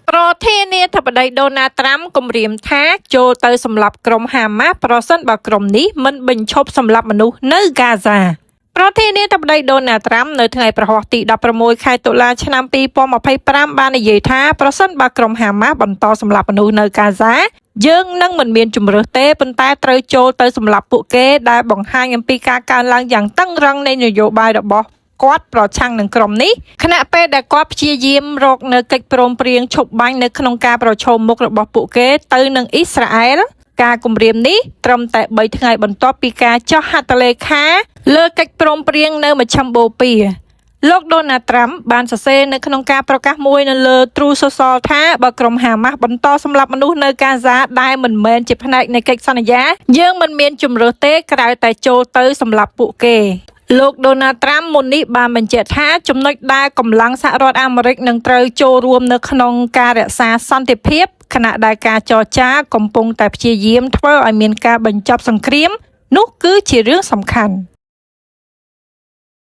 ប្រធានាធិបតីដូណាល់ត្រាំគំរាមថាចូលទៅសម្លាប់ក្រុមហាម៉ាស់ប្រសិនបើក្រុមនេះមិនបញ្ឈប់សម្លាប់មនុស្សនៅហ្គាហ្សាប្រធានាធិបតីដូណាល់ត្រាំនៅថ្ងៃព្រហស្បតិ៍ទី16ខែតុលាឆ្នាំ2025បាននិយាយថាប្រសិនបើក្រុមហាម៉ាស់បន្តសម្លាប់មនុស្សនៅហ្គាហ្សាយើងនឹងមិនមានជម្រើសទេប៉ុន្តែត្រូវចូលទៅសម្លាប់ពួកគេដែលបង្ហាញអំពីការកើនឡើងយ៉ាងតឹងរ៉ឹងនៃនយោបាយរបស់គាត់ប្រឆាំងនឹងក្រុមនេះខណៈពេលដែលគាត់ព្យាយាមរកនៅកិច្ចព្រមព្រៀងឈប់បាញ់នៅក្នុងការប្រឈមមុខរបស់ពួកគេទៅនឹងអ៊ីស្រាអែលការគម្រាមនេះត្រឹមតែ3ថ្ងៃបន្ទាប់ពីការចុះហត្ថលេខាលើកិច្ចព្រមព្រៀងនៅមជ្ឈិមបូព៌ាលោកដូណាល់ត្រាំបានសរសេរនៅក្នុងការប្រកាសមួយនៅលើ Truth Social ថាបើក្រុមហាម៉ាស់បន្តសម្លាប់មនុស្សនៅហ្គាហ្សាដែលមិនមែនជាផ្នែកនៃកិច្ចសន្យាយើងមិនមានជម្រើសទេក្រៅតែចូលទៅសម្លាប់ពួកគេលោកដូណាល់ត្រាំមុននេះបានបញ្ជាក់ថាចំណុចដែលកម្លាំងសហរដ្ឋអាមេរិកនឹងត្រូវចូលរួមនៅក្នុងការរក្សាសន្តិភាពខណៈដែលការចរចាកំពុងតែព្យាយាមធ្វើឲ្យមានការបញ្ចប់សង្គ្រាមនោះគឺជារឿងសំខាន់។